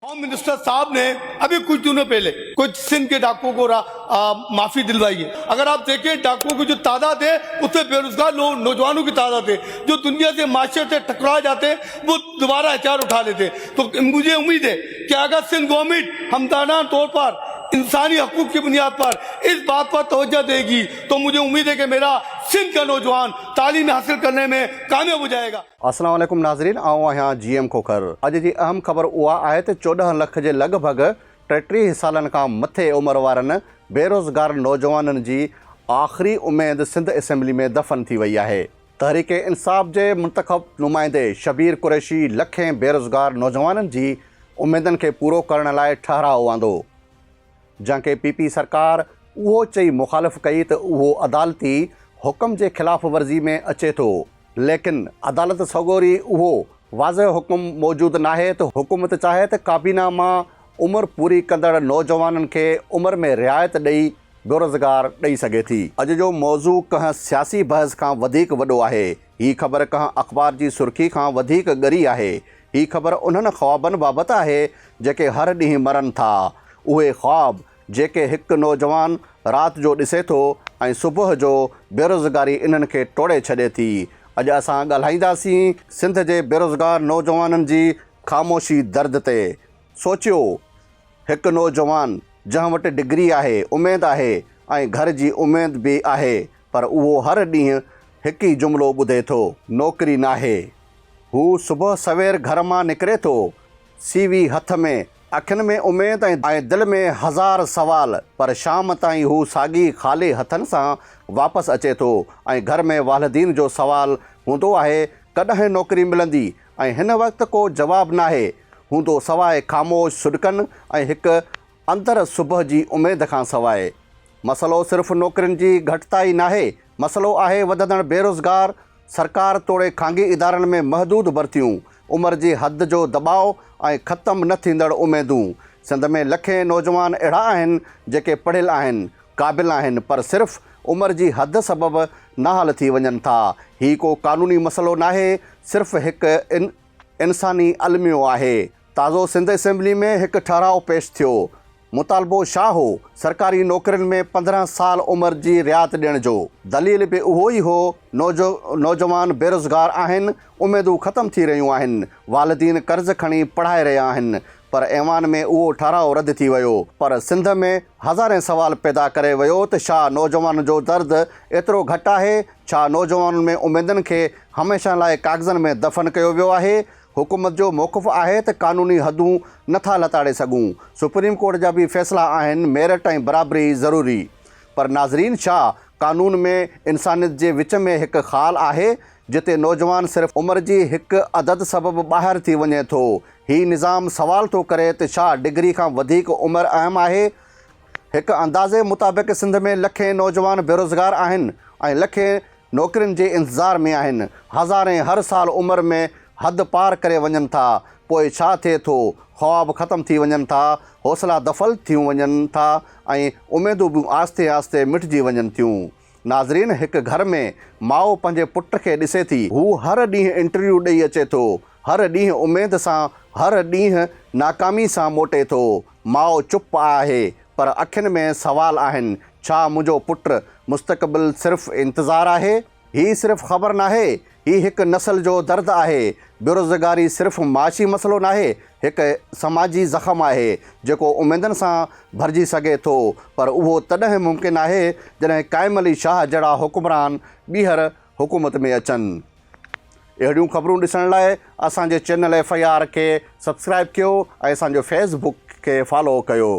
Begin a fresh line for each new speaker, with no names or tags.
Home minister साहब ने अभी कुछ दिनों पहले कुछ सिंध के डाकुओं को माफी दिलवाई है। अगर आप देखें, डाकुओं की जो तादाद है, उसमें बेरोजगार लोग, नौजवानों की तादाद है, जो दुनिया से, माशरे से टकरा जाते हैं, वो दोबारा हथियार उठा लेते हैं। तो मुझे उम्मीद है कि अगर सिंध गवर्नमेंट हमदाना तौर पर इंसानी हकूक की बुनियाद पर इस बात पर तवज्जो देगी, तो मुझे उम्मीद है कि मेरा सिंध का नौजवान तालीम हासिल करने में कामयाब हो जाएगा।
अस्सलाम वालेकुम नाज़रीन, आऊं आहियां जी एम खोखर। अॼु जी अहम ख़बर उहा आहे त 14 लख जे लॻ भॻ 33 सालनि खां मथे उमिरि वारनि बेरोज़गार नौजवाननि जी आख़िरी उमेद सिंध असेंबली में दफ़न थी वई आहे। तहरीक इंसाफ़ जे मुंतख़ब नुमाइंदे शबीर कुरैशी लखें बेरोज़गार नौजवाननि जी उमेदनि खे पूरो करण लाइ ठहिराउ आंदो, जंहिं खे पी पी सरकार उहो चई मुखालिफ़ कई त उहो अदालती हुक्म जे ख़िलाफ़ वर्ज़ी में अचे थो, लेकिन अदालत सॻोरी उहो वाज़ेह हुक्म मौजूद नाहे त हुकूमत चाहे त काबीना मां उमिरि पूरी कंदड़ नौजवाननि खे उमिरि में रिआयत ॾेई बेरोज़गार ॾेई सघे थी। अॼु जो मौज़ू कंहिं सियासी बहस खां वधीक वॾो आहे। ही ख़बर कंहिं अख़बार जी सुर्खी खां वधीक ॻरी आहे। ही ख़बर उन्हनि ख़्वाबनि बाबति आहे जेके हर ॾींहुं मरनि था। उहे ख़्वाब जेके हिकु नौजवान राति जो ॾिसे थो ऐं सुबुह जो बेरोज़गारी इन्हनि खे टोड़े छॾे थी। अॼु असां ॻाल्हाईंदासीं सिंध जे बेरोज़गार नौजवाननि जी ख़ामोशी दर्द ते। सोचियो, हिकु नौजवान जंहिं वटि डिग्री आहे, उमेद आहे ऐं घर जी उमेद बि आहे, पर उहो हर ॾींहुं हिकु ई जुमिलो ॿुधे थो, नौकिरी नाहे। हू सुबुह सवेर घर मां निकिरे थो, सीवी हथ में, अखियुनि में उमेद ऐं दिलि में हज़ार सवाल, पर शाम ताईं हू साॻी ख़ाली हथनि सां वापसि अचे थो ऐं घर में वालिदीन जो सवाल हूंदो आहे, कॾहिं नौकिरी मिलंदी? ऐं हिन वक़्तु को जवाबु नाहे हूंदो, सवाइ ख़ामोश सुॾकनि ऐं हिकु अंदरि सुबुह जी उमेद खां सवाइ। मसइलो सिर्फ़ु नौकरियुनि जी घटिताई नाहे, मसइलो आहे वधंदड़ बेरोज़गार, सरकार तोड़े ख़ानगी इदारनि में महदूद भर्तियूं, उमिरि जी हद जो दॿाउ ऐं ख़तमु न थींदड़ उमेदूं। सिंध में लखें नौजवान अहिड़ा आहिनि जेके पढ़ियल आहिनि, क़ाबिल आहिनि, पर सिर्फ़ु उमिरि जी हद सबबु नाअहल थी वञनि था। ही को कानूनी मसइलो नाहे, सिर्फ़ु हिकु इंसानी अलमियो आहे। ताज़ो सिंध असेंबली में हिकु ठहिराउ पेश थियो। मुतालबो छा हो? सरकारी नौकरियुनि में 15 साल उमिरि जी रिआयत ॾियण जो। दलील बि उहो ई हो, नौजवान बेरोज़गार आहिनि, उमेदूं ख़तमु थी रहियूं आहिनि, वालिदीन कर्ज़ खणी पढ़ाए रहिया आहिनि, पर ऐवान में उहो ठहिराउ रद्द थी वियो, पर सिंध में हज़ारे सवाल पैदा करे वियो त छा नौजवाननि जो दर्द एतिरो घटि आहे? छा नौजवाननि में उमेदनि खे हमेशह लाइ काग़ज़नि में दफ़न कयो वियो आहे? हुकूमत जो मौक़िफ़ आहे त कानूनी हदूं नथा लताड़े सघूं, सुप्रीम कोर्ट जा बि फ़ैसिला आहिनि, मेरिट ऐं बराबरी ज़रूरी। पर नाज़रीन, छा कानून में इंसानियत जे विच में हिकु ख़ाल आहे, जिते नौजवान सिर्फ़ उमिरि जी हिकु अदद सबबु ॿाहिरि थी वञे थो? ही निज़ाम सवाल थो करे त छा डिग्री खां वधीक उमिरि अहम आहे? हिकु अंदाज़े मुताबिक़ सिंध में लखें नौजवान बेरोज़गार आहिनि ऐं लखें नौकरियुनि जे इंतज़ार में आहिनि। हज़ारे हर साल उमिरि में हद पार करे वञनि था। पोइ छा थिए थो? ख़्वाब ख़तमु थी वञनि था, हौसला दफ़ल थी वञनि था ऐं उमेदूं बि आहिस्ते आहिस्ते मिटिजी वञनि थियूं। नाज़रीन, हिकु घर में माउ पंहिंजे पुट खे ॾिसे थी। हू हर ॾींहुं इंटरव्यू ॾेई अचे थो, हर ॾींहुं उमेद सां, हर ॾींहुं नाकामी सां मोटे थो। माउ चुप आहे, पर अखियुनि में सवाल आहिनि, छा मुंहिंजो पुट मुस्तक़बिल सिर्फ़ु इंतज़ार आहे? ही सिर्फ़ु ख़बर नाहे, ही हिकु नस्ल जो दर्द आहे। बेरोज़गारी सिर्फ़ु माशी मसइलो नाहे, हिकु समाजी ज़ख़म आहे जेको उमेदनि सां भरिजी सघे थो, पर उहो तॾहिं मुमकिन आहे जॾहिं क़ाइम अली शाह जहिड़ा हुक्मरान ॿीहर हुकूमत में अचनि। अहिड़ियूं ख़बरूं ॾिसण लाइ असांजे चैनल एफ I R खे सब्सक्राइब कयो ऐं असांजो फेसबुक खे फॉलो कयो।